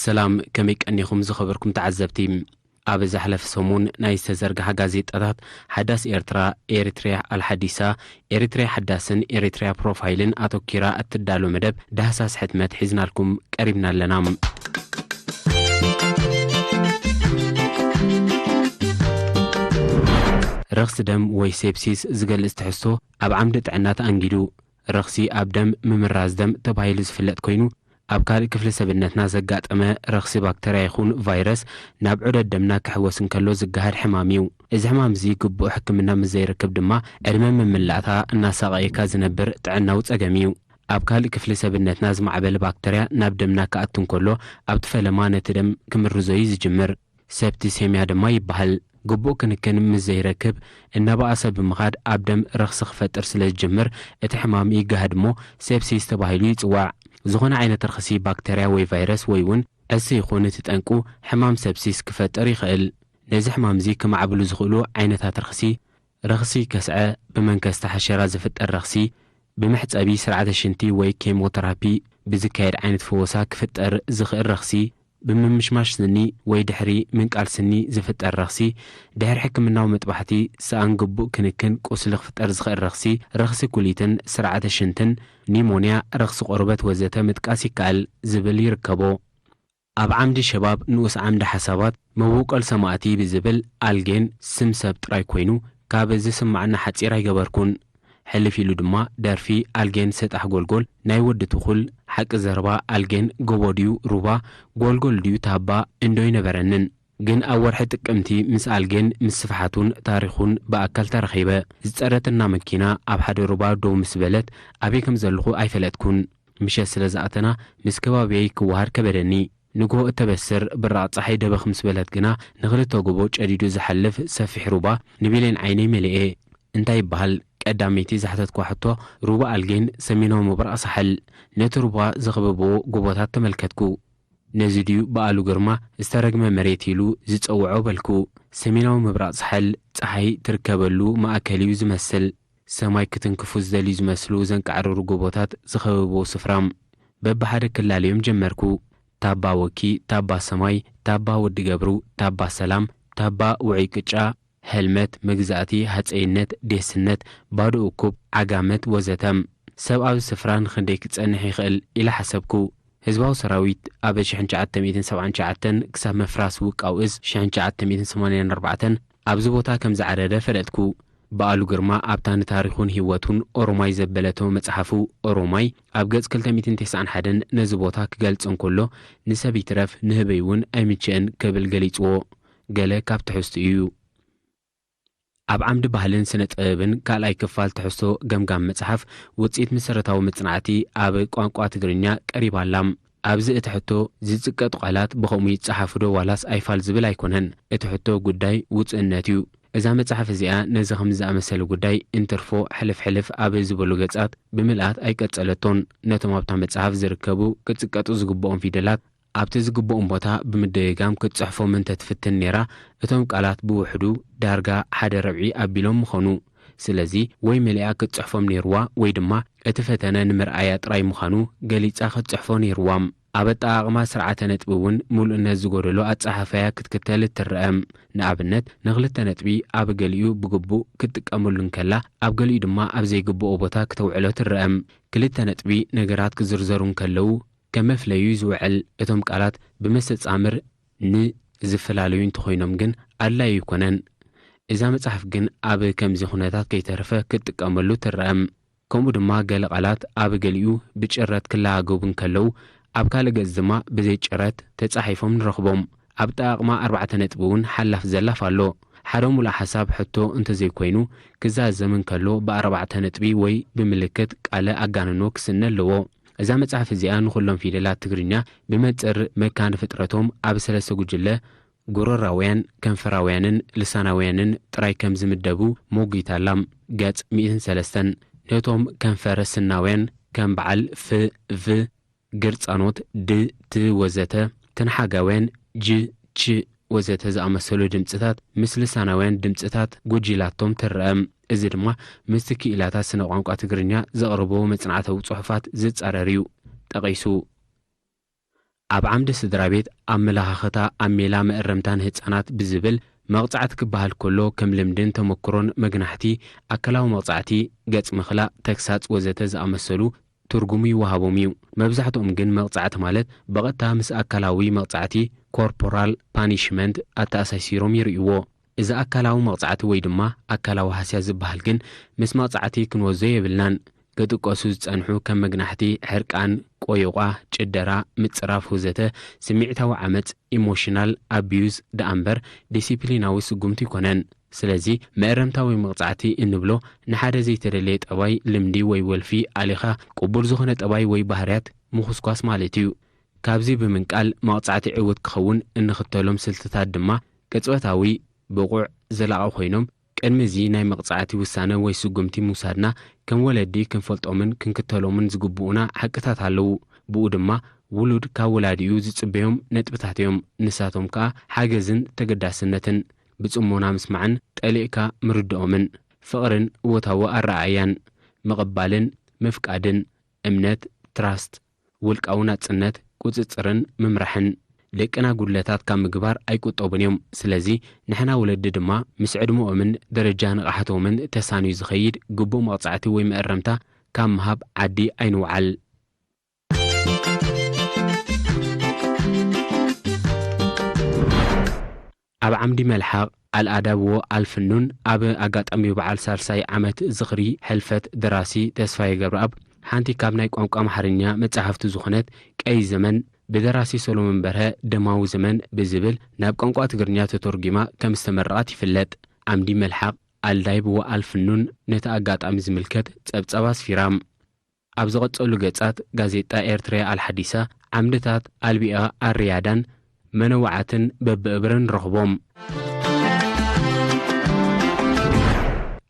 ሰላም፣ ከመይ ቀኒኹም ዝኸበርኩም ተዓዘብቲ? ኣብ ዝሓለፈ ሰሙን ናይ ዝተዘርግሓ ጋዜጣታት ሓዳስ ኤርትራ፣ ኤሪትሪያ ኣልሓዲሳ፣ ኤሪትሪያ ሓዳስን ኤሪትሪያ ፕሮፋይልን ኣተኪራ እትዳሎ መደብ ዳህሳስ ሕትመት ሒዝናልኩም ቀሪብና ኣለና። ረኽሲ ደም ወይ ሴፕሲስ ዝገልጽ ትሕዝቶ ኣብ ዓምዲ ጥዕና ተኣንጊዱ። ረኽሲ ኣብ ደም፣ ምምራዝ ደም ተባሂሉ ዝፍለጥ ኮይኑ፣ ኣብ ካልእ ክፍሊ ሰብነትና ዘጋጠመ ረኽሲ ባክተርያ ይኹን ቫይረስ ናብ ዑደት ደምና ክሕወስ እንከሎ ዝገሃድ ሕማም እዩ። እዚ ሕማም እዚ ግቡእ ሕክምና ምስ ዘይረክብ ድማ፣ ዕድመ መመላእታ እናሳቐየካ ዝነብር ጥዕናዊ ጸገም እዩ። ኣብ ካልእ ክፍሊ ሰብነትና ዝማዕበለ ባክተርያ ናብ ደምና ክኣቱ እንከሎ፣ ኣብቲ ፈለማ ነቲ ደም ክምርዞ እዩ ዝጅምር። ሰፕቲሴምያ ድማ ይበሃል። ግቡእ ክንክን ምስ ዘይረክብ፣ እናበኣሰ ብምኻድ ኣብ ደም ረኽሲ ክፈጥር ስለ ዝጅምር፣ እቲ ሕማም ይገሃድ እሞ ሴፕሲስ ተባሂሉ ይጽዋዕ። ዝኾነ ዓይነት ረኽሲ ባክተርያ ወይ ቫይረስ ወይ እውን ዕሲ ይኹን እቲ ጠንቁ ሕማም ሰፕሲስ ክፈጥር ይኽእል። ነዚ ሕማም እዚ ክማዕብሉ ዝኽእሉ ዓይነታት ረኽሲ፣ ረኽሲ ከስዐ፣ ብመንከስቲ ሓሸራ ዝፍጠር ረኽሲ፣ ብመሕጸቢ ስርዓተ ሽንቲ ወይ ኬሞተራፒ ብዝካየድ ዓይነት ፈወሳ ክፍጠር ዝኽእል ረኽሲ፣ ብምምሽማሽ ስኒ ወይ ድሕሪ ምንቃል ስኒ ዝፍጠር ረኽሲ፣ ድሕሪ ሕክምናዊ መጥባሕቲ፣ ሰኣን ግቡእ ክንክን ቁስሊ ክፍጠር ዝኽእል ረኽሲ፣ ረኽሲ ኩሊትን ስርዓተ ሽንትን፣ ኒሞንያ፣ ረኽሲ ቆርበት ወዘተ ምጥቃስ ይከኣል ዝብል ይርከቦ። ኣብ ዓምዲ ሸባብ ንኡስ ዓምዲ ሓሳባት መበቆል ሰማእቲ ብዝብል ኣልጌን ስም ሰብ ጥራይ ኮይኑ፣ ካብ ዝስማዓና ሓጺር ኣይገበርኩን። ሕልፍ ኢሉ ድማ ደርፊ ኣልጌን ሰጣሕ ጎልጎል ናይ ወዲ ትኹል፣ ሓቂ ዘረባ ኣልጌን ጎቦ ድዩ ሩባ፣ ጎልጎል ድዩ ታባ እንዶ ኣይነበረንን። ግን ኣብ ወርሒ ጥቅምቲ ምስ ኣልጌን ምስ ስፍሓቱን ታሪኹን ብኣካል ተረኺበ። ዝጸረትና መኪና ኣብ ሓደ ሩባ ደው ምስ በለት ኣበይ ከም ዘለኹ ኣይፈለጥኩን። ምሸት ስለ ዝኣተና ምስ ከባቢየይ ክወሃድ ከበደኒ። ንግሆ እተበስር ብራቕ ጸሓይ ደበኽ ምስ በለት ግና ንኽልተ ጎቦ ጨዲዱ ዝሓልፍ ሰፊሕ ሩባ ንብሌን ዓይነይ መሊኤ። እንታይ ይበሃል? ቀዳመይቲ ዝሓተትኳ ሕቶ ሩባ ኣልጌን ሰሜናዊ ምብራቕ ሳሕል ነቲ ሩባ ዝኸበብዎ ጎቦታት ተመልከትኩ። ነዚ ድዩ በኣሉ ግርማ ዝተረግመ መሬት ኢሉ ዝጸውዖ በልኩ። ሰሜናዊ ምብራቕ ሳሕል ጸሓይ ትርከበሉ ማእከል እዩ ዝመስል። ሰማይ ክትንክፉ ዝደልዩ ዝመስሉ ዘንቃዕርሩ ጎቦታት ዝኸበብዎ ስፍራ። በብሓደ ክላለዮም ጀመርኩ። ታባ ወኪ፣ ታባ ሰማይ፣ ታባ ወዲ ገብሩ፣ ታባ ሰላም፣ ታባ ውዑይ ቅጫ፣ ሀልመት፣ መግዛእቲ፣ ሃጸይነት፣ ዴስነት፣ ባዶ እኩብ፣ ዓጋመት ወዘተ። ሰብ ኣብዚ ስፍራ ንኽንደይ ክጸንሕ ይኽእል ኢለ ሓሰብኩ። ህዝባዊ ሰራዊት ኣብ ሽሕን ትሽዓተ ሚእትን ሰብዓን ትሽዓተን ክሳብ ምፍራስ ውቃው እዝ ሽሕን ትሽዓተ ሚእትን ሰማንያን ኣርባዕተን ኣብዚ ቦታ ከም ዝዓረደ ፈለጥኩ። በኣሉ ግርማ ኣብታ ንታሪኹን ህይወቱን ኦሮማይ ዘበለቶ መጽሓፉ ኦሮማይ ኣብ ገጽ ክልተ ሚእትን ተስዓን ሓደን ነዚ ቦታ ክገልጽ እንከሎ፣ ንሰብ ይትረፍ ንህበይ እውን ኣይምችእን ክብል ገሊጽዎ። ገለ ካብ ትሕዝቱ እዩ። ኣብ ዓምዲ ባህልን ስነ ጥበብን ካልኣይ ክፋል ትሕዝቶ ገምጋም መጽሓፍ ውጽኢት መሰረታዊ መጽናዕቲ ኣብ ቋንቋ ትግርኛ ቀሪባ ኣላ። ኣብዚ እቲ ሕቶ ዝጽቀጡ ቃላት ብኸምኡ ይጸሓፉ ዶ ዋላስ ኣይፋል ዝብል ኣይኮነን። እቲ ሕቶ ጉዳይ ውጽእነት እዩ። እዛ መጽሓፍ እዚኣ ነዚ ከምዚ ዝኣመሰለ ጉዳይ እንትርፎ ሕልፍ ሕልፍ ኣብ ዝበሉ ገጻት ብምልኣት ኣይቀጸለቶን። ነቶም ኣብታ መጽሓፍ ዝርከቡ ክጽቀጡ ዝግብኦም ፊደላት ኣብቲ ዝግብኦም ቦታ ብምድግጋም ክትጽሕፎም እንተ ትፍትን ነይራ፣ እቶም ቃላት ብውሕዱ ዳርጋ ሓደ ረብዒ ኣቢሎም ምኾኑ። ስለዚ ወይ መሊኣ ክትጽሕፎም ነይርዋ ወይ ድማ እቲ ፈተነ ንምርኣያ ጥራይ ምዃኑ ገሊጻ ክትጽሕፎ ነይርዋ። ኣብ ኣጠቓቕማ ስርዓተ ነጥቢ እውን ምሉእነት ዝጎደሎ ኣጸሓሕፋያ ክትክተል እትረአ። ንኣብነት፣ ንኽልተ ነጥቢ ኣብ ገሊኡ ብግቡእ ክትጥቀመሉ እንከላ፣ ኣብ ገሊኡ ድማ ኣብ ዘይግብኦ ቦታ ክተውዕሎ ትረአ። ክልተ ነጥቢ ነገራት ክዝርዘሩ እንከለዉ ከም መፍለዩ እዩ ዝውዕል። እቶም ቃላት ብመስተጻምር ን ዝፈላለዩ እንተኾይኖም ግን ኣድላዪ ኣይኮነን። እዛ መጽሓፍ ግን ኣብ ከምዚ ኩነታት ከይተረፈ ክትጥቀመሉ ትረአ። ከምኡ ድማ ገለ ቃላት ኣብ ገሊኡ ብጭረት ክለሃገቡ እንከለዉ፣ ኣብ ካልእ ገጽ ድማ ብዘይ ጭረት ተጻሒፎም ንረኽቦም። ኣብ ኣጠቓቕማ ኣርባዕተ ነጥቢ እውን ሓላፍ ዘላፍ ኣሎ። ሓደ ምሉእ ሓሳብ ሕቶ እንተዘይኮይኑ፣ ክዛዘም እንከሎ ብኣርባዕተ ነጥቢ ወይ ብምልክት ቃለ ኣጋንኖ ክስነ ኣለዎ። እዛ መጽሓፍ እዚኣ ንኹሎም ፊደላት ትግርኛ ብመንጽር መካነ ፍጥረቶም ኣብ ሰለስተ ጉጅለ፣ ጉሮራውያን፣ ከንፈራውያንን ልሳናውያንን ጥራይ ከም ዝምደቡ ሞጒታ ኣላ። ገጽ ሚእትን ሰለስተን። ነቶም ከንፈረ ስናውያን ከም በዓል ፍ፣ ቭ፣ ግርጻኖት ድ፣ ት ወዘተ፣ ትንሓጋውያን ጅ፣ ች ወዘተ ዝኣመሰሉ ድምጽታት ምስ ልሳናውያን ድምጽታት ጎጂላቶም ትረአ። እዚ ድማ ምስቲ ክኢላታት ስነ ቋንቋ ትግርኛ ዘቕርብዎ መጽናዕታዊ ጽሑፋት ዝጻረር እዩ። ጠቒሱ። ኣብ ዓምዲ ስድራ ቤት ኣመለኻኽታ ኣብ ሜላ መእረምታን ህጻናት ብዝብል መቕጻዕቲ ክበሃል ከሎ ከም ልምድን ተመክሮን መግናሕቲ ኣካላዊ መቕጻዕቲ፣ ገጽ ምኽላእ፣ ተግሳጽ ወዘተ ዝኣመሰሉ ትርጉሙ ይወሃቦም እዩ። መብዛሕትኦም ግን መቕጻዕቲ ማለት ብቐጥታ ምስ ኣካላዊ መቕጻዕቲ፣ ኮርፖራል ፓኒሽመንት፣ ኣተኣሳሲሮም ይርእይዎ። እዚ ኣካላዊ መቕጻዕቲ ወይ ድማ ኣካላዊ ሃስያ ዝበሃል ግን ምስ መቕጻዕቲ ክንወዞ የብልናን። ክጥቀሱ ዝጸንሑ ከም መግናሕቲ፣ ሕርቃን፣ ቆይቋ፣ ጭደራ፣ ምጽራፍ ወዘተ ስምዒታዊ ዓመጽ፣ ኢሞሽናል ኣቢዩዝ፣ ደኣ እምበር ዲሲፕሊናዊ ስጉምቲ ኣይኮነን። ስለዚ መእረምታ ወይ መቕጻዕቲ እንብሎ ንሓደ ዘይተደለየ ጠባይ፣ ልምዲ ወይ ወልፊ ኣሊኻ ቅቡል ዝኾነ ጠባይ ወይ ባህርያት ምኹስኳስ ማለት እዩ። ካብዚ ብምንቃል መቕጻዕቲ ዕዉት ክኸውን እንኽተሎም ስልትታት ድማ ቅጽበታዊ፣ ብቑዕ፣ ዘላቒ ኮይኖም፣ ቅድሚ እዚ ናይ መቕጻዕቲ ውሳነ ወይ ስጉምቲ ምውሳድና ከም ወለዲ ክንፈልጦምን ክንክተሎምን ዝግብኡና ሓቅታት ኣለዉ። ብኡ ድማ ውሉድ ካብ ወላዲኡ ዝጽበዮም ነጥብታት እዮም። ንሳቶም ከኣ ሓገዝን ተገዳስነትን፣ ብጽሞና ምስማዕን ጠሊቕካ ምርድኦምን፣ ፍቕርን እወታዊ ኣረኣእያን፣ ምቕባልን ምፍቃድን፣ እምነት፣ ትራስት፣ ውልቃዊ ናጽነት፣ ቁጽጽርን ምምራሕን። ደቅና ጉድለታት ካብ ምግባር ኣይቁጠቡን እዮም። ስለዚ ንሕና ወለዲ ድማ ምስ ዕድመኦምን ደረጃ ንቕሓቶምን ተሳንዩ ዝኸይድ ግቡእ መቕጻዕቲ ወይ መእረምታ ካብ ምሃብ ዓዲ ኣይንውዓል። ኣብ ዓምዲ መልሓቕ ኣልኣዳብ ወ ኣልፍኑን ኣብ ኣጋጣሚ በዓል ሳልሳይ ዓመት ዝኽሪ ሕልፈት ደራሲ ተስፋዬ ገብረኣብ ሓንቲ ካብ ናይ ቋንቋ ኣምሓርኛ መጻሕፍቱ ዝኾነት ቀይ ዘመን ብደራሲ ሰሎሞን በርሀ ደማዊ ዘመን ብዝብል ናብ ቋንቋ ትግርኛ ተተርጒማ ከም ዝተመረቐት ይፍለጥ። ዓምዲ መልሓቕ ኣልዳይብ ወ ኣልፍኑን ነቲ ኣጋጣሚ ዝምልከት ጸብጻብ ኣስፊራ። ኣብ ዝቐጸሉ ገጻት ጋዜጣ ኤርትርያ ኣልሓዲሳ ዓምድታት ኣልቢኣ ኣርያዳን መነዋዕትን በብእብረን ንረኽቦም።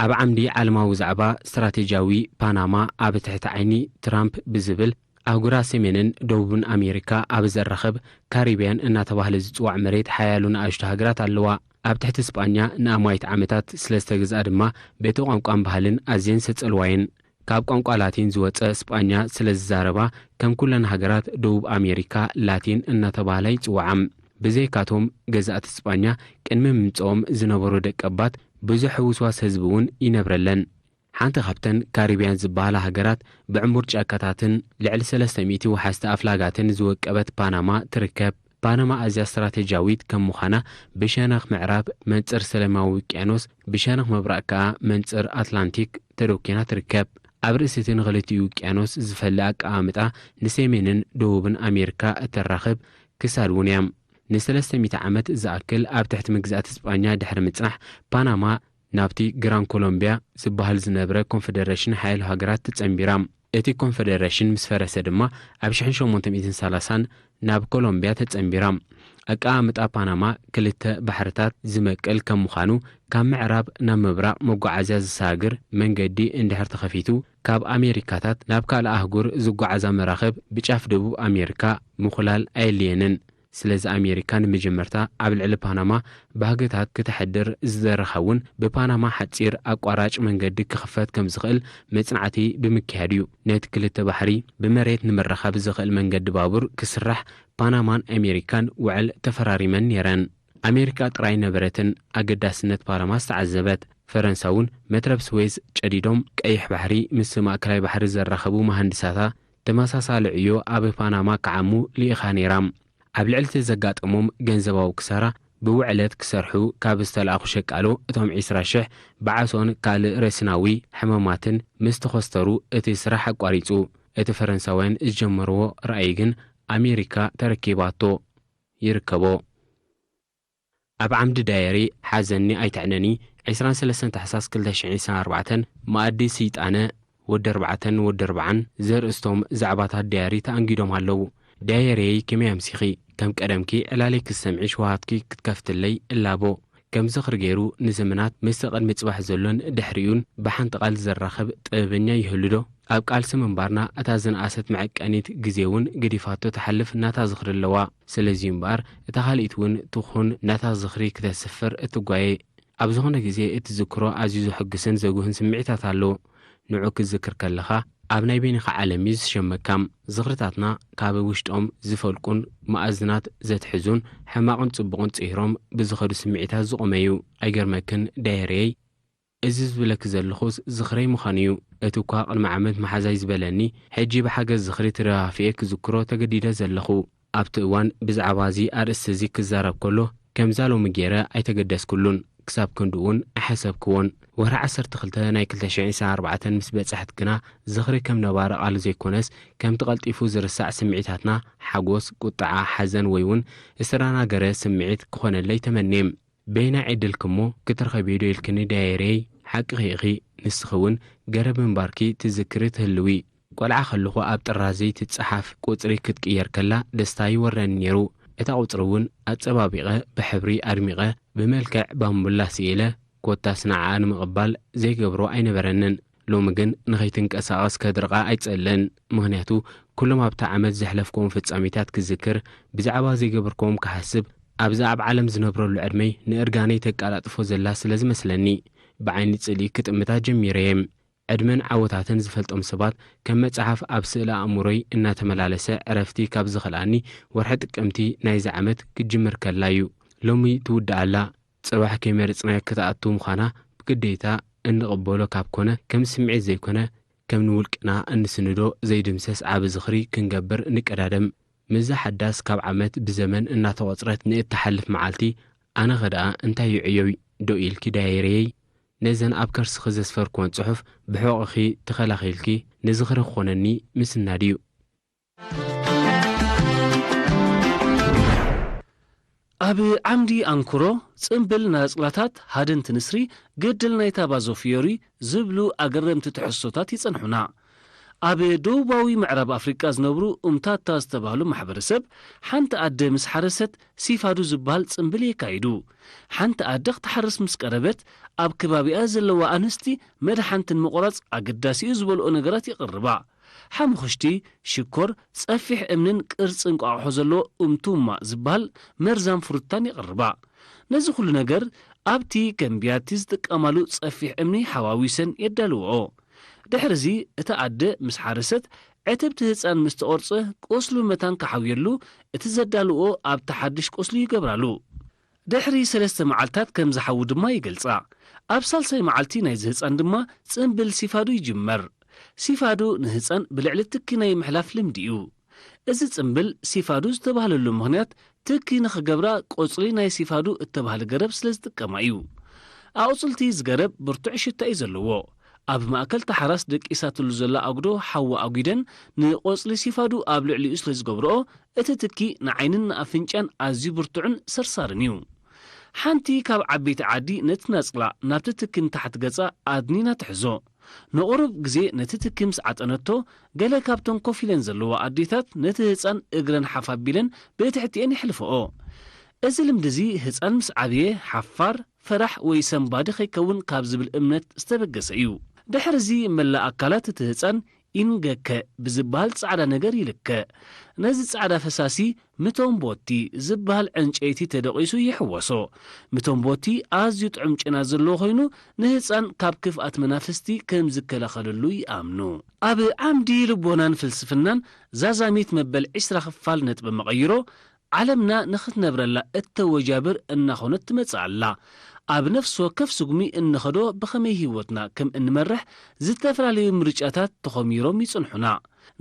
ኣብ ዓምዲ ዓለማዊ ዛዕባ ስትራቴጂያዊ ፓናማ ኣብ ትሕቲ ዓይኒ ትራምፕ ብዝብል ኣህጉራት ሰሜንን ደቡብን ኣሜሪካ ኣብ ዘራኽብ ካሪብያን እናተባህለ ዝጽዋዕ መሬት ሓያሎ ንኣሽቱ ሃገራት ኣለዋ። ኣብ ትሕቲ ስጳኛ ንኣማይት ዓመታት ስለ ዝተገዝኣ ድማ በቲ ቋንቋን ባህልን ኣዝየን ዝተጸልዋ እየን። ካብ ቋንቋ ላቲን ዝወጸ ስጳኛ ስለ ዝዛረባ ከም ኩለን ሃገራት ደቡብ ኣሜሪካ ላቲን እናተባህላ ይጽውዓ። ብዘይካቶም ገዛእቲ ስጳኛ ቅድሚ ምምጽኦም ዝነበሩ ደቀባት ብዙሕ ሕውስዋስ ህዝቢ እውን ይነብረለን። ሓንቲ ካብተን ካሪብያን ዝበሃላ ሃገራት ብዕሙር ጫካታትን ልዕሊ ሰለስተ ሚእቲ ወሓዝቲ ኣፍላጋትን ዝወቀበት ፓናማ ትርከብ። ፓናማ ኣዝያ ስትራቴጂያዊት ከም ምዃና ብሸነኽ ምዕራብ መንጽር ሰላማዊ ውቅያኖስ ብሸነኽ ምብራቕ ከኣ መንጽር ኣትላንቲክ ተደኪና ትርከብ። ኣብ ርእሲ እቲ ንኽልቲኡ ውቅያኖስ ዝፈሊ ኣቀማምጣ ንሰሜንን ደቡብን ኣሜሪካ እተራኽብ ክሳድ እውን እያ። ንሰለስተ ሚእቲ ዓመት ዝኣክል ኣብ ትሕቲ ምግዛእቲ ስጳኛ ድሕሪ ምጽናሕ ፓናማ ናብቲ ግራን ኮሎምቢያ ዝበሃል ዝነበረ ኮንፈደረሽን ሓያሎ ሃገራት ተጸንቢራ። እቲ ኮንፈደረሽን ምስ ፈረሰ ድማ ኣብ ሽሕን ሸሞንተ ሚእትን ሰላሳን ናብ ኮሎምቢያ ተጸንቢራ። ኣቀማምጣ ፓናማ ክልተ ባሕርታት ዝመቅል ከም ምዃኑ ካብ ምዕራብ ናብ ምብራቕ መጓዓዝያ ዝሰጋገር መንገዲ እንድሕር ተኸፊቱ ካብ ኣሜሪካታት ናብ ካልእ ኣህጉር ዝጓዓዛ መራኽብ ብጫፍ ደቡብ ኣሜሪካ ምኹላል ኣየድልየንን። ስለዚ ኣሜሪካ ንመጀመርታ ኣብ ልዕሊ ፓናማ ባህግታት ክተሕድር ዝደረኻ እውን ብፓናማ ሓጺር ኣቋራጭ መንገዲ ክኽፈት ከም ዝኽእል መጽናዕቲ ብምክያድ እዩ። ነቲ ክልተ ባሕሪ ብመሬት ንምርኻብ ዘኽእል መንገዲ ባቡር ክስራሕ ፓናማን ኣሜሪካን ውዕል ተፈራሪመን ነይረን። ኣሜሪካ ጥራይ ነበረትን ኣገዳስነት ፓናማ ዝተዓዘበት። ፈረንሳ እውን መትረብ ስዌዝ ጨዲዶም ቀይሕ ባሕሪ ምስ ማእከላይ ባሕሪ ዘራኸቡ መሃንድሳታ ተመሳሳሊ ዕዮ ኣብ ፓናማ ክዓሙ ልኢኻ ነይራ። ኣብ ልዕሊ እቲ ዘጋጠሞም ገንዘባዊ ክሳራ ብውዕለት ክሰርሑ ካብ ዝተላእኹ ሸቃሎ እቶም ዕስራ ሽሕ ብዓሶን ካልእ ረስናዊ ሕማማትን ምስ ተኸስተሩ እቲ ስራሕ ኣቋሪጹ። እቲ ፈረንሳውያን ዝጀመርዎ ራእይ ግን ኣሜሪካ ተረኪባቶ ይርከቦ። ኣብ ዓምዲ ዳየሪ ሓዘኒ ኣይትዕነኒ፣ ዕስራን ሰለስተን ታሕሳስ ክልተ ሽሕን ዕስራን ኣርባዕተን፣ መኣዲ ስይጣነ፣ ወዲ ኣርባዕተን ወዲ ኣርባዓን ዘርእስቶም ዛዕባታት ዳየሪ ተኣንጊዶም ኣለዉ። ዳየሪየይ ከመይ ኣምሲኺ? ከም ቀደምኪ ዕላለይ ክትሰምዒ ሽውሃትኪ ክትከፍትለይ እላቦ። ከም ዝኽሪ ገይሩ ንዘመናት ምስቲ ቅድሚ ጽባሕ ዘሎን ድሕሪኡን ብሓንቲ ቃል ዘራኽብ ጥበበኛ ይህሉ ዶ? ኣብ ቃልሲ ምንባርና እታ ዝነኣሰት መዐቀኒት ግዜ እውን ገዲፋቶ ትሓልፍ ናታ ዝኽሪ ኣለዋ። ስለዚ'ዩ እምበኣር እታ ካልኢት እውን ትኹን ናታ ዝኽሪ ክተስፍር እትጓየ። ኣብ ዝኾነ ግዜ እትዝክሮ ኣዝዩ ዘሐጉስን ዘጉህን ስምዒታት ኣሎ። ንዑ ክትዝክር ከለኻ ኣብ ናይ በይንኻ ዓለም እዩ ዝሸመካ። ዝኽርታትና ካብ ውሽጦም ዝፈልቁን መኣዝናት ዘትሕዙን ሕማቕን ጽቡቕን ጽሂሮም ብዝኸዱ ስምዒታት ዝቖመ እዩ። ኣይገርመክን ዳየረየይ፣ እዚ ዝብለኪ ዘለኹስ ዝኽረይ ምዃኑ እዩ። እቲ እኳ ቅድሚ ዓመት መሓዛይ ዝበለኒ፣ ሕጂ ብሓገዝ ዝኽሪ ተደፋፊኤ ክዝክሮ ተገዲደ ዘለኹ። ኣብቲ እዋን ብዛዕባ እዚ ኣርእስቲ እዚ ክዛረብ ከሎ፣ ከምዛ ሎሚ ገይረ ኣይተገደስኩሉን፣ ክሳብ ክንድኡ እውን ኣይሓሰብክዎን። ወርሒ ዓሰርተ ክልተ ናይ ክልተ ሽሕን ዕስራን ኣርባዕተን ምስ በጽሐት ግና፣ ዝኽሪ ከም ነባሪ ቃል ዘይኮነስ፣ ከምቲ ቀልጢፉ ዝርሳዕ ስምዒታትና፣ ሓጎስ፣ ቁጥዓ፣ ሓዘን ወይ እውን ዝተደናገረ ስምዒት ክኾነለይ ተመንየ። በየናይ ዕድልኪ እሞ ክትረኸብዮ ዶ ኢልክኒ ዳየረይ? ሓቅኺ ኢኺ፣ ንስኺ እውን ገረብ ምንባርኪ ትዝክሪ ትህልዊ። ቆልዓ ከለኹ ኣብ ጥራዘይ ትጸሓፍ ቁጽሪ ክትቅየር ከላ ደስታ ይወረኒ ነይሩ። እታ ቁጽሪ እውን ኣጸባቢቐ፣ ብሕብሪ ኣድሚቐ፣ ብመልክዕ ባምቡላ ስኢለ፣ ኮታስ ንዓኣ ንምቕባል ዘይገብሮ ኣይነበረንን። ሎሚ ግን ንኸይትንቀሳቐስ ከድርቓ ኣይጸልእን። ምኽንያቱ፣ ኩሎም ኣብታ ዓመት ዘሕለፍክዎም ፍጻሜታት ክዝክር፣ ብዛዕባ ዘይገበርክዎም ክሓስብ፣ ኣብዛ ኣብ ዓለም ዝነብረሉ ዕድመይ ንእርጋነይ ተቀላጥፎ ዘላ ስለ ዝመስለኒ፣ ብዓይኒ ጽልኢ ክጥምታ ጀሚረ እየ። ዕድመን ዓወታትን ዝፈልጦም ሰባት፣ ከም መጽሓፍ ኣብ ስእሊ ኣእምሮይ እናተመላለሰ ዕረፍቲ ካብ ዝኸልኣኒ፣ ወርሒ ጥቅምቲ ናይዚ ዓመት ክትጅምር ከላ እዩ። ሎሚ ትውዳእ ኣላ። ጽባሕ ከይመረጽናዮ ክትኣቱ ምዃና ብግዴታ እንቕበሎ ካብ ኮነ፣ ከም ስምዒት ዘይኮነ፣ ከም ንውልቅና እንስንዶ ዘይድምሰስ ዓቢ ዝኽሪ ክንገብር ንቀዳደም። ምስዛ ሓዳስ ካብ ዓመት ብዘመን እናተቖጽረት ንእትሓልፍ መዓልቲ፣ ኣነኸ ደኣ እንታይ ይዕዮይ ዶ ኢልኪ ዳየረየይ? ነዘን ኣብ ከርስኺ ዘስፈርክወን ጽሑፍ ብሕቖኺ ተኸላኺልኪ ንዝኽሪ ክኾነኒ ምስናድ እዩ። ኣብ ዓምዲ ኣንክሮ፣ ጽምብል ናጽላታት፣ ሃደንቲ ንስሪ፣ ገድል ናይታ ባዞ ፍዮሪ ዝብሉ ኣገረምቲ ትሕዝቶታት ይጸንሑና። ኣብ ደቡባዊ ምዕራብ ኣፍሪቃ ዝነብሩ ኡምታታ ዝተባህሉ ማሕበረሰብ፣ ሓንቲ ኣደ ምስ ሓረሰት ሲፋዱ ዝበሃል ጽምብል የካይዱ። ሓንቲ ኣደ ክትሓርስ ምስ ቀረበት፣ ኣብ ከባቢኣ ዘለዋ ኣንስቲ መድሓንቲ ንምቑራጽ ኣገዳሲ እዩ ዝበልኦ ነገራት የቕርባ። ሓሙኽሽቲ፣ ሽኮር፣ ጸፊሕ እምንን ቅርጺ እንቋቑሖ ዘለዎ ኡምቱማ ዝበሃል መርዛም ፍሩታን የቕርባ። ነዚ ኩሉ ነገር ኣብቲ ከም ቢያቲ ዝጥቀማሉ ጸፊሕ እምኒ ሓዋዊሰን የዳልውኦ። ድሕርዚ እታ ኣደ ምስ ሓረሰት፣ ዕትብቲ ህጻን ምስ ተቖርጸ፣ ቁስሉ መታን ክሓውየሉ እቲ ዘዳልውኦ ኣብቲ ሓድሽ ቁስሉ ይገብራሉ። ድሕሪ ሰለስተ መዓልታት ከም ዝሓዊ ድማ ይገልጻ። ኣብ ሳልሳይ መዓልቲ ናይዚ ህጻን ድማ ጽምብል ሲፋዱ ይጅመር። ሲፋዱ ንህጻን ብልዕሊ ትኪ ናይ ምሕላፍ ልምዲ እዩ። እዚ ጽምብል ሲፋዱ ዝተባህለሉ ምኽንያት ትኪ ንኽገብራ ቆጽሊ ናይ ሲፋዱ እተባህለ ገረብ ስለ ዝጥቀማ እዩ። ኣቑጽልቲ እዚ ገረብ ብርቱዕ ሽታ እዩ ዘለዎ። ኣብ ማእከል ተሓራስ ደቂሳትሉ ዘላ ኣጉዶ ሓዊ ኣጒደን ንቆጽሊ ሲፋዱ ኣብ ልዕሊኡ ስለ ዝገብርኦ፣ እቲ ትኪ ንዓይንን ንኣፍንጫን ኣዝዩ ብርቱዕን ሰርሳርን እዩ። ሓንቲ ካብ ዓበይቲ ዓዲ ነቲ ናጽላ ናብቲ ትኪ ንታሕቲ ገጻ ኣድኒና ትሕዞ። ንቑሩብ ግዜ ነቲ ትኪ ምስ ዓጠነቶ፣ ገለ ካብተን ኮፍ ኢለን ዘለዋ ኣዴታት ነቲ ህጻን እግረን ሓፍ ኣቢለን ብትሕቲኤን የሕልፈኦ። እዚ ልምዲ እዚ ህጻን ምስ ዓብየ ሓፋር፣ ፈራሕ ወይ ሰንባዲ ከይከውን ካብ ዝብል እምነት ዝተበገሰ እዩ። ድሕርዚ መላእ ኣካላት እቲ ህጻን ኢንገከ ብዝበሃል ጻዕዳ ነገር ይልከ። ነዚ ጻዕዳ ፈሳሲ ምቶምቦቲ ዝበሃል ዕንጨይቲ ተደቒሱ ይሕወሶ። ምቶምቦቲ ኣዝዩ ጥዑም ጨና ዘለዎ ኮይኑ፣ ንህጻን ካብ ክፍኣት መናፍስቲ ከም ዝከላኸለሉ ይኣምኑ። ኣብ ዓምዲ ልቦናን ፍልስፍናን ዛዛሚት መበል ዕስራ ክፋል ነጥቢ መቐይሮ፣ ዓለምና ንኽትነብረላ እተወጃብር እናኾነት ትመጽእ ኣላ። ኣብ ነፍሲ ወከፍ ስጉሚ እንኸዶ ብኸመይ ህይወትና ከም እንመርሕ ዝተፈላለዩ ምርጫታት ተኾሚሮም ይጽንሑና።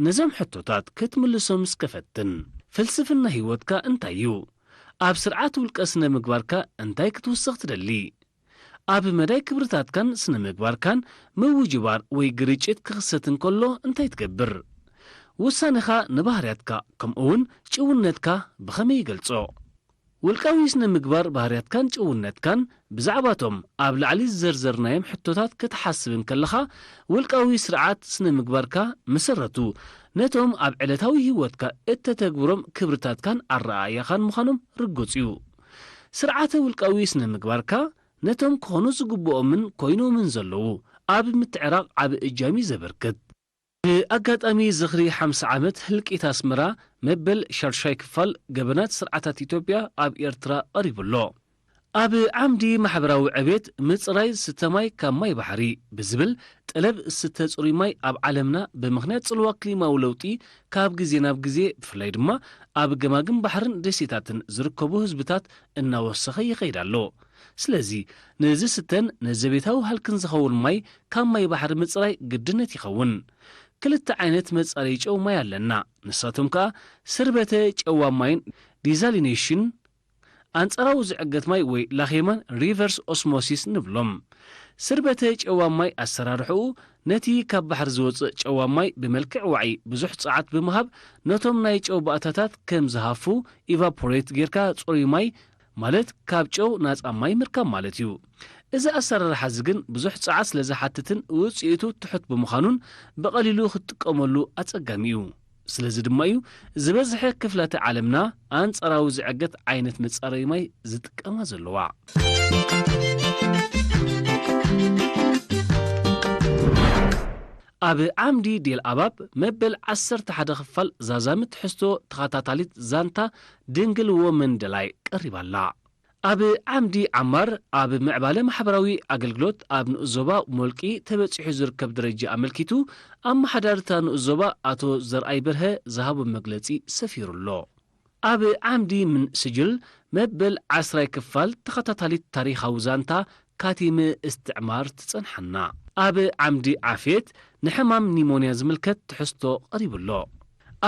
ነዞም ሕቶታት ክትምልሶም እስከ ፈትን። ፍልስፍና ህይወትካ እንታይ እዩ? ኣብ ስርዓት ውልቀ ስነ ምግባርካ እንታይ ክትውስኽ ትደሊ? ኣብ መዳይ ክብርታትካን ስነ ምግባርካን ምውጅባር ወይ ግርጭት ክኽሰት እንከሎ እንታይ ትገብር? ውሳኔኻ ንባህርያትካ ከምኡ እውን ጭውነትካ ብኸመይ ይገልጾ? ውልቃዊ ስነ ምግባር ባህርያትካን ጭውነትካን ብዛዕባቶም ኣብ ላዕሊ ዝዘርዘርናዮም ሕቶታት ክትሓስብ እንከለኻ፣ ውልቃዊ ስርዓት ስነ ምግባርካ መሰረቱ ነቶም ኣብ ዕለታዊ ህይወትካ እተተግብሮም ክብርታትካን ኣረኣእያኻን ምዃኖም ርጉጽ እዩ። ስርዓተ ውልቃዊ ስነ ምግባርካ ነቶም ክኾኑ ዝግብኦምን ኮይኖምን ዘለዉ ኣብ ምትዕራቕ ዓቢ እጃም እዩ ዘበርክት። ብኣጋጣሚ ዝኽሪ ሓምሳ ዓመት ህልቂት ኣስመራ፣ መበል ሻድሻይ ክፋል ገበናት ስርዓታት ኢትዮጵያ ኣብ ኤርትራ ቀሪቡ ኣሎ። ኣብ ዓምዲ ማሕበራዊ ዕቤት፣ ምጽራይ ዝስተ ማይ ካብ ማይ ባሕሪ ብዝብል ጠለብ፣ ዝስተ ጽሩይ ማይ ኣብ ዓለምና ብምኽንያት ጽልዋ ክሊማዊ ለውጢ ካብ ግዜ ናብ ግዜ፣ ብፍላይ ድማ ኣብ ገማግም ባሕርን ደሴታትን ዝርከቡ ህዝብታት እናወሰኸ ይኸይድ ኣሎ። ስለዚ ንዝስተን ንዘቤታዊ ሃልክን ዝኸውን ማይ ካብ ማይ ባሕሪ ምጽራይ ግድነት ይኸውን። ክልተ ዓይነት መጻረዪ ጨው ማይ ኣለና። ንሳቶም ከኣ ስርበተ ጨዋ ማይን ዲዛሊኔሽን፣ ኣንጻራዊ ዝዕገት ማይ ወይ ላኼማን ሪቨርስ ኦስሞሲስ ንብሎም። ስርበተ ጨዋ ማይ ኣሰራርሕኡ፣ ነቲ ካብ ባሕሪ ዝወጽእ ጨዋ ማይ ብመልክዕ ዋዒ ብዙሕ ጸዓት ብምሃብ፣ ነቶም ናይ ጨው ባእታታት ከም ዝሃፉ፣ ኢቫፖሬት ጌርካ ጽሩይ ማይ፣ ማለት ካብ ጨው ናጻ ማይ ምርካብ ማለት እዩ። እዚ ኣሰራርሓ እዚ ግን ብዙሕ ጸዓት ስለ ዝሓትትን ውጽኢቱ ትሑት ብምዃኑን፣ ብቐሊሉ ክትጥቀመሉ ኣጸጋሚ እዩ። ስለዚ ድማ እዩ ዝበዝሐ ክፍላተ ዓለምና ኣንጻራዊ ዝዕገት ዓይነት መጻረዪ ማይ ዝጥቀማ ዘለዋ። ኣብ ዓምዲ ዴል ኣባብ መበል ዓሰርተ ሓደ ክፋል ዛዛሚ ትሕዝቶ ተኸታታሊት ዛንታ ድንግል ወመንደላይ ቀሪባ ኣላ። ኣብ ዓምዲ ዓማር ኣብ ምዕባለ ማሕበራዊ ኣገልግሎት ኣብ ንኡስ ዞባ ሞልቂ ተበጺሑ ዝርከብ ደረጃ ኣመልኪቱ፣ ኣመሓዳሪ እታ ንኡስ ዞባ ኣቶ ዘርኣይ በርሀ ዝሃቦ መግለጺ ሰፊሩ ኣሎ። ኣብ ዓምዲ ምን ስጅል መበል ዓስራይ ክፋል ተኸታታሊት ታሪኻዊ ዛንታ ካቲመ እስትዕማር ትጸንሓና። ኣብ ዓምዲ ዓፍየት ንሕማም ኒሞንያ ዝምልከት ትሕዝቶ ቀሪቡ ኣሎ።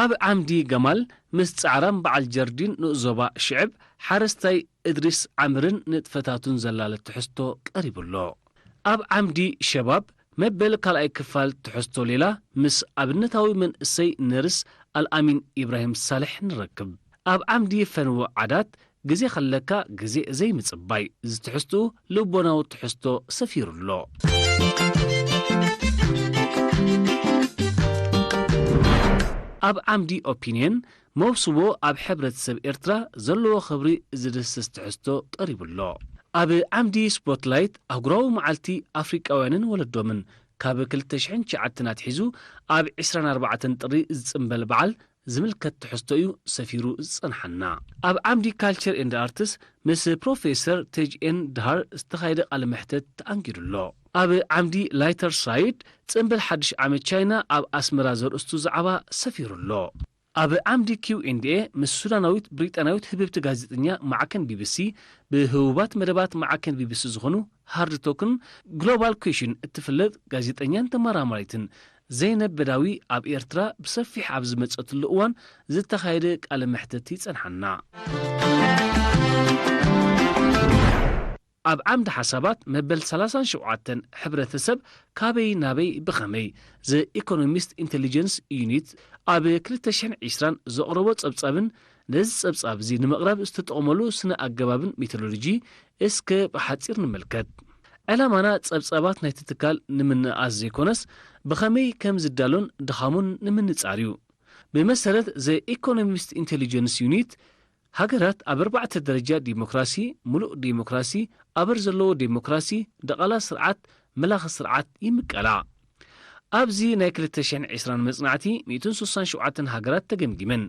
ኣብ ዓምዲ ገማል ምስ ጻዕራም በዓል ጀርዲን ንኡስ ዞባ ሽዕብ ሓረስታይ እድሪስ ዓምርን ንጥፈታቱን ዘላለ ትሕዝቶ ቀሪቡ ኣሎ። ኣብ ዓምዲ ሸባብ መበል ካልኣይ ክፋል ትሕዝቶ ሌላ ምስ ኣብነታዊ መንእሰይ ነርስ ኣልኣሚን ኢብራሂም ሳልሕ ንረክብ። ኣብ ዓምዲ ፈንዎ ዓዳት ግዜ ከለካ ግዜ ዘይምጽባይ ዝትሕዝትኡ ልቦናዊ ትሕዝቶ ሰፊሩ ኣሎ። ኣብ ዓምዲ ኦፒንየን መውስቦ ኣብ ሕብረተሰብ ኤርትራ ዘለዎ ክብሪ ዝድስስ ትሕዝቶ ቀሪቡ ኣሎ። ኣብ ዓምዲ ስፖትላይት ኣህጉራዊ መዓልቲ ኣፍሪቃውያንን ወለዶምን ካብ ክልተ ሽሕን ትሽዓተን ኣትሒዙ ኣብ ዕስራን ኣርባዕተን ጥሪ ዝጽንበል በዓል ዝምልከት ትሕዝቶ እዩ ሰፊሩ ዝጸንሓና። ኣብ ዓምዲ ካልቸር ኤንድ ኣርትስ ምስ ፕሮፌሰር ቴጅ ኤን ድሃር ዝተኻየደ ቃለ መሕተት ተኣንጊዱ ኣሎ። ኣብ ዓምዲ ላይተር ሳይድ ጽንብል ሓድሽ ዓመት ቻይና ኣብ ኣስመራ ዘርእስቱ ዛዕባ ሰፊሩ ኣሎ። ኣብ ዓምዲ ኪው ኤንድ ኤ ምስ ሱዳናዊት ብሪጣናዊት ህብብቲ ጋዜጠኛ ማዕከን ቢቢሲ ብህቡባት መደባት ማዕከን ቢቢሲ ዝኾኑ ሃርድ ቶክን ግሎባል ኩሽን እትፍለጥ ጋዜጠኛን ተመራማሪትን ዘይነብ በዳዊ ኣብ ኤርትራ ብሰፊሕ ኣብ ዝመጸትሉ እዋን ዝተኻየደ ቃለ መሕተት ይጸንሓና። ኣብ ዓምዲ ሓሳባት መበል ሰላሳን ሸውዓተን ሕብረተሰብ ካበይ ናበይ ብኸመይ ዘ ኢኮኖሚስት ኢንቴሊጀንስ ዩኒት ኣብ ክልተ ሽሕን ዕስራን ዘቕረቦ ጸብጻብን ነዚ ጸብጻብ እዚ ንምቕራብ ዝተጠቕመሉ ስነ ኣገባብን ሜቶዶሎጂ እስከ ብሓጺር ንምልከት። ዕላማና ጸብጻባት ናይቲ ትካል ንምንኣስ ዘይኮነስ ብኸመይ ከም ዝዳሎን ድኻሙን ንምንጻር እዩ። ብመሰረት ዘ ኢኮኖሚስት ኢንቴሊጀንስ ዩኒት ሃገራት ኣብ ኣርባዕተ ደረጃ ዲሞክራሲ፣ ሙሉእ ዲሞክራሲ፣ ኣበር ዘለዎ ዲሞክራሲ፣ ደቓላ ስርዓት፣ መላኺ ስርዓት ይምቀላ። ኣብዚ ናይ ክልተ ሽሕን ዕስራን መጽናዕቲ ሚእትን ስሳን ሸውዓተን ሃገራት ተገምጊመን።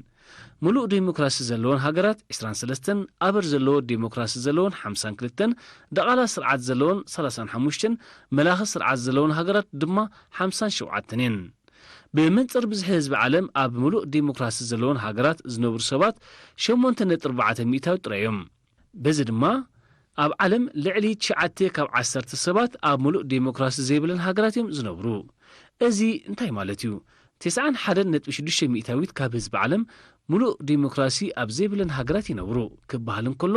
ሙሉእ ዲሞክራሲ ዘለወን ሃገራት ዕስራን ሰለስተን፣ ኣበር ዘለዎ ዲሞክራሲ ዘለወን ሓምሳን ክልተን፣ ደቓላ ስርዓት ዘለወን ሰላሳን ሓሙሽተን፣ መላኺ ስርዓት ዘለወን ሃገራት ድማ ሓምሳን ሸውዓተን እየን። ብመንጽር ብዝሒ ህዝቢ ዓለም ኣብ ምሉእ ዲሞክራሲ ዘለወን ሃገራት ዝነብሩ ሰባት ሸሞንተ ነጥቢ ኣርባዕተ ሚእታዊ ጥራይ እዮም። በዚ ድማ ኣብ ዓለም ልዕሊ ትሽዓተ ካብ ዓሰርተ ሰባት ኣብ ምሉእ ዲሞክራሲ ዘይብለን ሃገራት እዮም ዝነብሩ። እዚ እንታይ ማለት እዩ? ተስዓን ሓደን ነጥቢ ሽዱሽተ ሚእታዊት ካብ ህዝቢ ዓለም ምሉእ ዲሞክራሲ ኣብ ዘይብለን ሃገራት ይነብሩ ክበሃል እንከሎ፣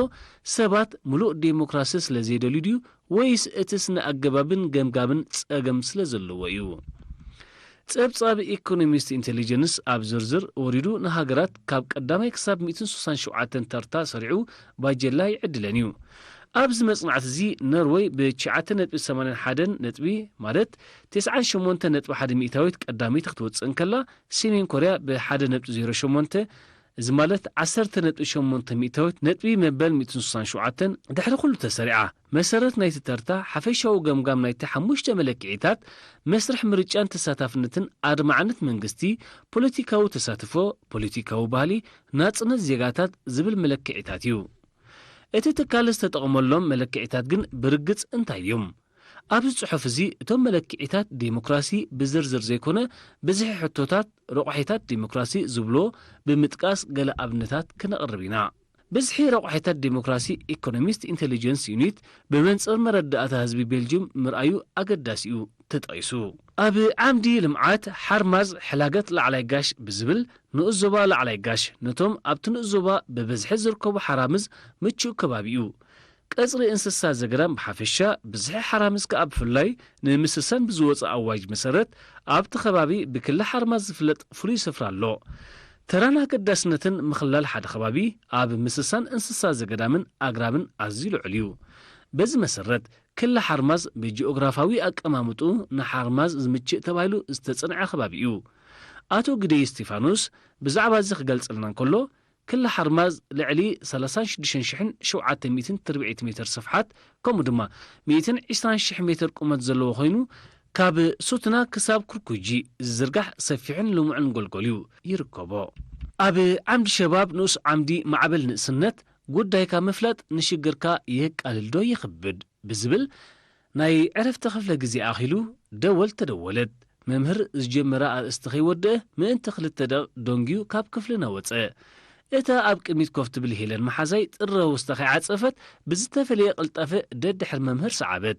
ሰባት ምሉእ ዲሞክራሲ ስለ ዘይደልዩ ድዩ ወይስ እቲ ስነ ኣገባብን ገምጋምን ጸገም ስለ ዘለዎ እዩ? ጸብጻብ ኢኮኖሚስት ኢንቴሊጀንስ ኣብ ዝርዝር ወሪዱ ንሃገራት ካብ ቀዳማይ ክሳብ ሚእትን ስሳን ሸውዓተን ተርታ ሰሪዑ ባጀላ ይዕድለን እዩ። ኣብዚ መጽናዕቲ እዚ ኖርወይ ብትሽዓተ ነጥቢ ሰማንያን ሓደን ነጥቢ፣ ማለት ተስዓን ሸሞንተ ነጥቢ ሓደ ሚእታዊት ቀዳመይቲ ክትወጽእ እንከላ፣ ሰሜን ኮርያ ብሓደ ነጥቢ ዜሮ ሸሞንተ፣ እዚ ማለት ዓሰርተ ነጥቢ ሸሞንተ ሚእታዊት ነጥቢ መበል ሚእትን ስሳን ሸውዓተን ድሕሪ ኩሉ ተሰሪዓ። መሰረት ናይቲ ተርታ፣ ሓፈሻዊ ገምጋም ናይቲ ሓሙሽተ መለክዒታት፣ መስርሕ ምርጫን ተሳታፍነትን፣ ኣድማዕነት መንግስቲ፣ ፖለቲካዊ ተሳትፎ፣ ፖለቲካዊ ባህሊ፣ ናጽነት ዜጋታት ዝብል መለክዒታት እዩ። እቲ ትካል ዝተጠቐመሎም መለክዒታት ግን ብርግጽ እንታይ እዮም? ኣብዚ ጽሑፍ እዚ እቶም መለክዒታት ዴሞክራሲ ብዝርዝር ዘይኮነ፣ ብዝሒ ሕቶታት፣ ረቋሒታት ዴሞክራሲ ዝብሎ ብምጥቃስ ገለ ኣብነታት ክነቕርብ ኢና። ብዝሒ ረቋሒታት ዴሞክራሲ ኢኮኖሚስት ኢንቴሊጀንስ ዩኒት ብመንጽር መረዳእታ ህዝቢ ቤልጅም ምርኣዩ ኣገዳሲ እዩ ተጠቒሱ። ኣብ ዓምዲ ልምዓት ሓርማዝ ሕላገት ላዕላይ ጋሽ ብዝብል ንኡስ ዞባ ላዕላይ ጋሽ ነቶም ኣብቲ ንኡስ ዞባ ብብዝሒ ዝርከቡ ሓራምዝ ምቹእ ከባቢ እዩ። ቀጽሪ እንስሳ ዘገዳም ብሓፈሻ ብዝሒ ሓራምዝ ከኣ ብፍላይ ንምስሳን ብዝወጸ ኣዋጅ መሰረት ኣብቲ ከባቢ ብክሊ ሓርማዝ ዝፍለጥ ፍሉይ ስፍራ ኣሎ። ተራን ኣገዳስነትን ምኽላል ሓደ ከባቢ ኣብ ምስሳን እንስሳ ዘገዳምን ኣግራብን ኣዝዩ ልዑል እዩ። በዚ መሰረት ክሊ ሓርማዝ ብጂኦግራፋዊ ኣቀማምጡ ንሓርማዝ ዝምችእ ተባሂሉ ዝተጸንዐ ከባቢ እዩ። ኣቶ ግደይ እስቲፋኖስ ብዛዕባ እዚ ክገልጸልና እንከሎ፣ ክሊ ሓርማዝ ልዕሊ ሰላሳ ሽዱሽተ ሽሕን ሸውዓተ ሚእትን ትርብዒት ሜትር ስፍሓት፣ ከምኡ ድማ ሚእትን ዕስራን ሽሕ ሜትር ቁመት ዘለዎ ኮይኑ፣ ካብ ሱትና ክሳብ ኩርኩጂ ዝዝርጋሕ ሰፊሕን ልሙዕን ጎልጎል እዩ ይርከቦ። ኣብ ዓምዲ ሸባብ ንኡስ ዓምዲ ማዕበል ንእስነት ጉዳይካ ምፍላጥ ንሽግርካ የቃልል ዶ ይኽብድ ብዝብል ናይ ዕረፍቲ ክፍለ ግዜ ኣኺሉ ደወል ተደወለት። መምህር ዝጀመረ ኣርእስቲ ከይወደአ ምእንቲ ክልተ ደቕ ደንጊዩ ካብ ክፍልና ወጸ። እታ ኣብ ቅድሚት ኮፍ ትብል ሄለን መሓዛይ ጥረ ውስታ ከይዓጸፈት ብዝተፈለየ ቅልጣፈ ደድሕር መምህር ሰዓበት።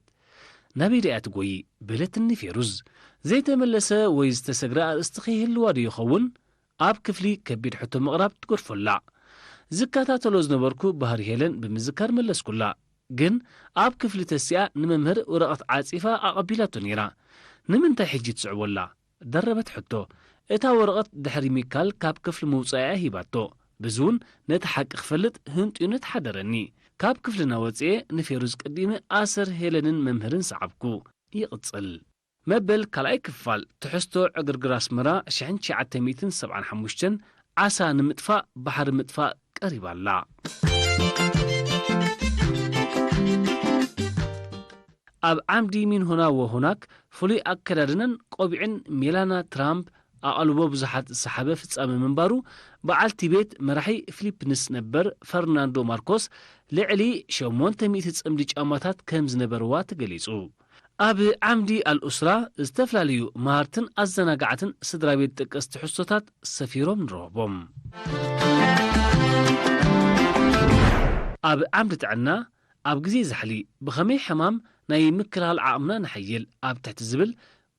"ናበይ ደኣ ትጎዪ?" በለትኒ ፌሩዝ። ዘይተመለሰ ወይ ዝተሰግረ ኣርእስቲ ከይህልዋ ዶ ይኸውን? ኣብ ክፍሊ ከቢድ ሕቶ ምቕራብ ትገድፎላ። ዝከታተሎ ዝነበርኩ ባህሪ ሄለን ብምዝካር መለስኩላ። ግን ኣብ ክፍሊ ተሲኣ ንመምህር ወረቐት ዓጺፋ ኣቐቢላቶ ነይራ። "ንምንታይ ሕጂ ትስዕቦላ?" ደረበት ሕቶ። እታ ወረቐት ድሕሪ ሚካል ካብ ክፍሊ ምውጻኢኣ ሂባቶ። በዚ እውን ነቲ ሓቂ ክፈልጥ ህንጥዩነት ሓደረኒ። ካብ ክፍልና ወጽኤ ንፌሩዝ ቀዲመ ኣሰር ሄለንን መምህርን ሰዓብኩ። ይቕጽል። መበል ካልኣይ ክፋል ትሕዝቶ ዕግርግር ኣስመራ ሽሕን ትሽዓተ ሚእትን ሰብዓን ሓሙሽተን ዓሳ ንምጥፋእ ባሕሪ ምጥፋእ ቀሪባ ኣላ። ኣብ ዓምዲ ሚንሆና ወሆናክ ፍሉይ ኣከዳድናን ቆቢዕን ሜላና ትራምፕ ኣቓልቦ ብዙሓት ዝሰሓበ ፍጻመ ምንባሩ፣ በዓልቲ ቤት መራሒ ፊሊፒንስ ነበር ፈርናንዶ ማርኮስ ልዕሊ ሸሞንተ ሚእቲ ጽምዲ ጫማታት ከም ዝነበርዋ ተገሊጹ። ኣብ ዓምዲ ኣልኡስራ ዝተፈላለዩ መሃርትን ኣዘናጋዕትን ስድራ ቤት ጠቀስ ትሕዝቶታት ሰፊሮም ንረኽቦም። ኣብ ዓምዲ ጥዕና፣ ኣብ ግዜ ዛሕሊ ብኸመይ ሕማም ናይ ምክልኻል ዓቕምና ነሐይል ኣብ ትሕቲ ዝብል፣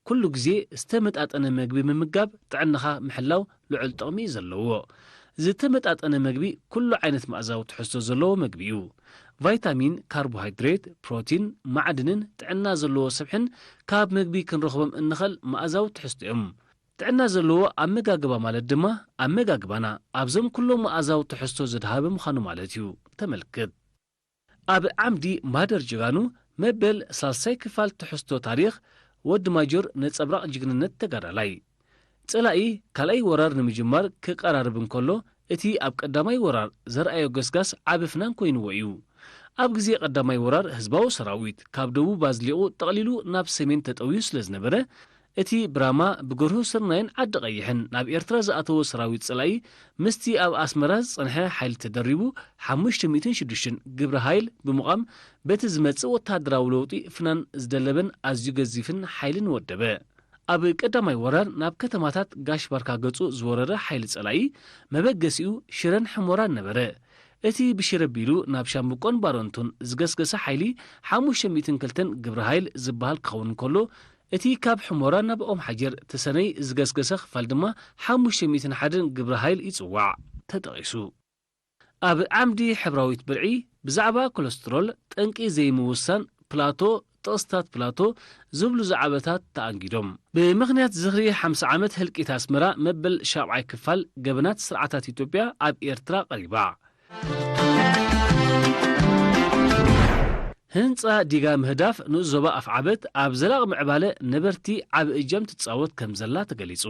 ኩሉ ግዜ ዝተመጣጠነ መግቢ ምምጋብ ጥዕናኻ ምሕላው ልዑል ጥቕሚ እዩ ዘለዎ። ዝተመጣጠነ መግቢ ኩሉ ዓይነት መኣዛዊ ትሕዝቶ ዘለዎ መግቢ እዩ። ቫይታሚን፣ ካርቦሃይድሬት፣ ፕሮቲን፣ ማዕድንን ጥዕና ዘለዎ ስብሕን ካብ መግቢ ክንረኽቦም እንኽእል መኣዛዊ ትሕዝቶ እዮም። ጥዕና ዘለዎ ኣመጋግባ ማለት ድማ ኣመጋግባና ኣብዞም ኩሎም መኣዛዊ ትሕዝቶ ዘድሃበ ምዃኑ ማለት እዩ። ተመልክት። ኣብ ዓምዲ ማህደር ጀጋኑ መበል ሳልሳይ ክፋል ትሕዝቶ ታሪኽ ወዲ ማጆር ነጸብራቕ ጅግንነት ተጋዳላይ። ጸላኢ ካልኣይ ወራር ንምጅማር ክቀራረብ እንከሎ፣ እቲ ኣብ ቀዳማይ ወራር ዘርኣዮ ገስጋስ ዓቢ ፍናን ኮይንዎ እዩ። ኣብ ግዜ ቀዳማይ ወራር ህዝባዊ ሰራዊት ካብ ደቡብ ኣዝሊቑ ጠቕሊሉ ናብ ሰሜን ተጠውዩ ስለ ዝነበረ፣ እቲ ብራማ ብገርሁ ስርናይን ዓዲ ቀይሕን ናብ ኤርትራ ዝኣተወ ሰራዊት ጸላኢ ምስቲ ኣብ ኣስመራ ዝጸንሐ ሓይሊ ተደሪቡ ሓሙሽተ ሚእትን ሽዱሽተን ግብረ ሃይል ብምቋም በቲ ዝመጽእ ወተሃደራዊ ለውጢ ፍናን ዝደለበን ኣዝዩ ገዚፍን ሓይልን ወደበ። ኣብ ቀዳማይ ወራር ናብ ከተማታት ጋሽ ባርካ ገጹ ዝወረረ ሓይሊ ጸላኢ መበገሲኡ ሽረን ሕሞራን ነበረ። እቲ ብሽረ ኣቢሉ ናብ ሻምብቆን ባረንቱን ዝገስገሰ ሓይሊ ሓሙሽተ ሚእትን ክልተን ግብረ ሃይል ዝበሃል ክኸውን እንከሎ፣ እቲ ካብ ሕሞራ ናብ ኦም ሓጀር ተሰነይ ዝገስገሰ ክፋል ድማ ሓሙሽተ ሚእትን ሓደን ግብረ ሃይል ይጽዋዕ ተጠቒሱ። ኣብ ዓምዲ ሕብራዊት ብርዒ ብዛዕባ ኮለስትሮል፣ ጠንቂ ዘይምውሳን፣ ፕላቶ፣ ጥቕስታት ፕላቶ ዝብሉ ዛዕባታት ተኣንጊዶም። ብምኽንያት ዝኽሪ ሓምሳ ዓመት ህልቂት ኣስመራ መበል ሻብዓይ ክፋል ገበናት ስርዓታት ኢትዮጵያ ኣብ ኤርትራ ቀሪባ። ህንጻ ዲጋ ምህዳፍ ንኡስ ዞባ ኣፍዓበት ኣብ ዘላቒ ምዕባለ ነበርቲ ዓቢ እጃም ትጻወት ከም ዘላ ተገሊጹ።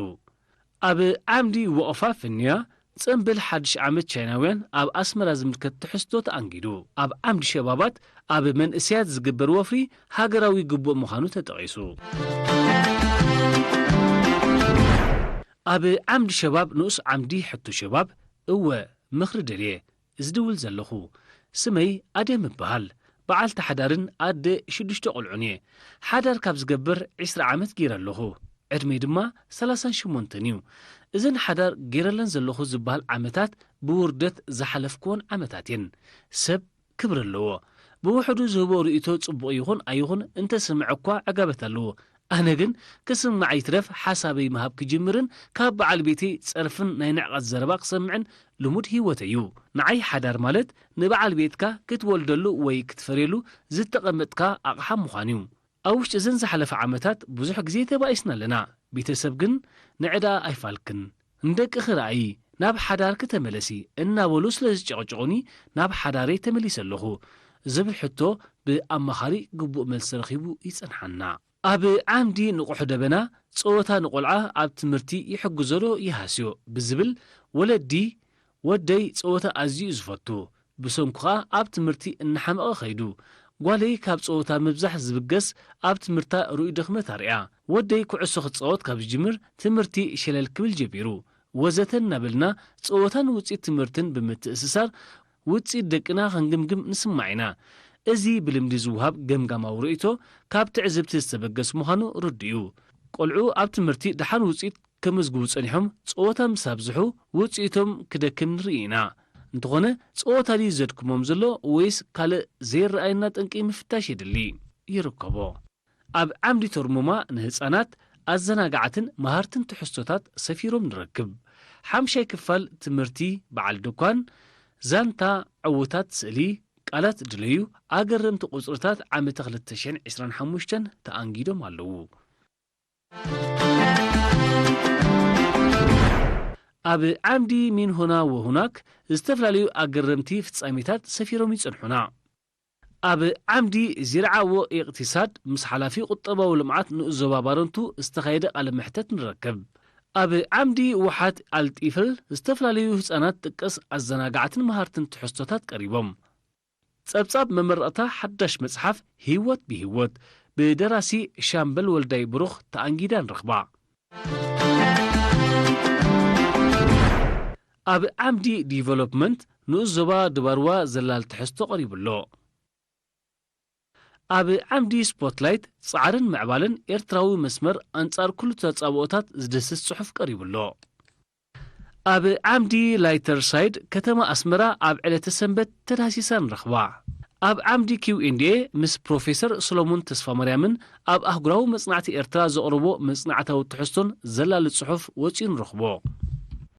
ኣብ ዓምዲ ወቕፋ ፍንያ ጽምብል ሓድሽ ዓመት ቻይናውያን ኣብ ኣስመራ ዝምልከት ትሕዝቶ ተኣንጊዱ። ኣብ ዓምዲ ሸባባት ኣብ መንእሰያት ዝግበር ወፍሪ ሃገራዊ ግቡእ ምዃኑ ተጠቒሱ። ኣብ ዓምዲ ሸባብ ንኡስ ዓምዲ ሕቶ ሸባብ፣ እወ፣ ምኽሪ ደልየ፣ ዝድውል ዘለኹ። ስመይ ኣድያም እበሃል። በዓልቲ ሓዳርን ኣደ ሽዱሽተ ቆልዑን እየ። ሓዳር ካብ ዝገብር ዕስራ ዓመት ገይረ ኣለኹ። ዕድመይ ድማ ሰላሳን ሸሞንተን እዩ። እዘን ሓዳር ገይረለን ዘለኹ ዝበሃል ዓመታት ብውርደት ዝሓለፍክወን ዓመታት እየን። ሰብ ክብሪ ኣለዎ። ብውሕዱ ዝህቦ ርእይቶ ጽቡቕ ይኹን ኣይኹን እንተስምዐ እኳ ዕጋበት ኣለዎ። ኣነ ግን ክስማዕ ይትረፍ ሓሳበይ ምሃብ ክጅምርን ካብ በዓል ቤተይ ጸርፍን ናይ ንዕቐት ዘረባ ክሰምዕን ልሙድ ህይወተይ እዩ። ንዓይ ሓዳር ማለት ንበዓል ቤትካ ክትወልደሉ ወይ ክትፈርየሉ ዝተቐመጥካ ኣቕሓ ምዃን እዩ። ኣብ ውሽጢ እዘን ዝሓለፋ ዓመታት ብዙሕ ግዜ ተባኢስና ኣለና። ቤተሰብ ግን ንዕዳ ኣይፋልክን። ንደቅኺ ረኣዪ፣ ናብ ሓዳርኪ ተመለሲ እናበሉ ስለ ዝጨቕጭቑኒ ናብ ሓዳረይ ተመሊሰ ኣለኹ ዝብል ሕቶ ብኣማኻሪ ግቡእ መልሲ ረኺቡ ይጸንሓና። ኣብ ዓምዲ ንቑሕ ደበና ጸወታ ንቖልዓ ኣብ ትምህርቲ ይሕግዞ ዶ ይሃስዮ ብዝብል ወለዲ ወደይ ጸወታ ኣዝዩ እዩ ዝፈቱ። ብሰንኩ ኸኣ ኣብ ትምህርቲ እናሓመቐ ኸይዱ። ጓለይ ካብ ጸወታ ምብዛሕ ዝብገስ ኣብ ትምህርታ ርኡይ ድኽመት ኣርእያ። ወደይ ኩዕሶ ክጻወት ካብ ዝጅምር ትምህርቲ ሸለል ክብል ጀሚሩ። ወዘተ እናበልና ጸወታን ውጽኢት ትምህርትን ብምትእስሳር ውጽኢት ደቅና ክንግምግም ንስማዕ ኢና። እዚ ብልምዲ ዝወሃብ ገምጋማዊ ርእይቶ ካብ ትዕዝብቲ ዝተበገስ ምዃኑ ርዱእ እዩ። ቆልዑ ኣብ ትምህርቲ ደሓን ውጽኢት ከመዝግቡ ጸኒሖም ጸወታ ምስ ኣብዝሑ ውጽኢቶም ክደክም ንርኢ ኢና። እንተኾነ ጸወታ ድዩ ዘድክሞም ዘሎ ወይስ ካልእ ዘይረኣየና ጠንቂ ምፍታሽ የድሊ። ይርከቦ። ኣብ ዓምዲ ተርሙማ ንህጻናት ኣዘናጋዕትን መሃርትን ትሕዝቶታት ሰፊሮም ንረክብ። ሓምሻይ ክፋል ትምህርቲ በዓል ድኳን፣ ዛንታ፣ ዕውታት ስእሊ፣ ቃላት ድለዩ፣ ኣገረምቲ ቁጽርታት ዓመተ ክልተ ሽሕን ዕስራን ሓሙሽተን ተኣንጊዶም ኣለዉ። ኣብ ዓምዲ ሚንሆና ወሁናክ ዝተፈላለዩ ኣገረምቲ ፍጻሜታት ሰፊሮም ይጸንሑና። ኣብ ዓምዲ ዚርዓዎ ኢቕቲሳድ ምስ ሓላፊ ቁጠባዊ ልምዓት ንኡስ ዞባ ባረንቱ ዝተኻየደ ቃለ መሕተት ንረክብ። ኣብ ዓምዲ ውሓት ኣልጢፍል ዝተፈላለዩ ህጻናት ጥቀስ ኣዘናጋዕትን መሃርትን ትሕዝቶታት ቀሪቦም። ጸብጻብ መመረቕታ ሓዳሽ መጽሓፍ ህይወት ብህይወት ብደራሲ ሻምበል ወልዳይ ብሩኽ ተኣንጊዳ ንረኽባ። ኣብ ዓምዲ ዲቨሎፕመንት ንኡስ ዞባ ድባርዋ ዘላል ትሕዝቶ ቀሪቡ ኣሎ። ኣብ ዓምዲ ስፖትላይት ጻዕርን ምዕባለን ኤርትራዊ መስመር ኣንጻር ኩሉ ተጻብኦታት ዝድህስስ ጽሑፍ ቀሪቡ ኣሎ። ኣብ ዓምዲ ላይተር ሳይድ ከተማ ኣስመራ ኣብ ዕለተ ሰንበት ተዳህሲሳ ንረኽባ። ኣብ ዓምዲ ኪው ኤንድ ኤ ምስ ፕሮፌሰር ሰሎሞን ተስፋማርያምን ኣብ ኣህጉራዊ መጽናዕቲ ኤርትራ ዘቕረቦ መጽናዕታዊ ትሕዝቶን ዘላሊ ጽሑፍ ወጺኡ ንረኽቦ።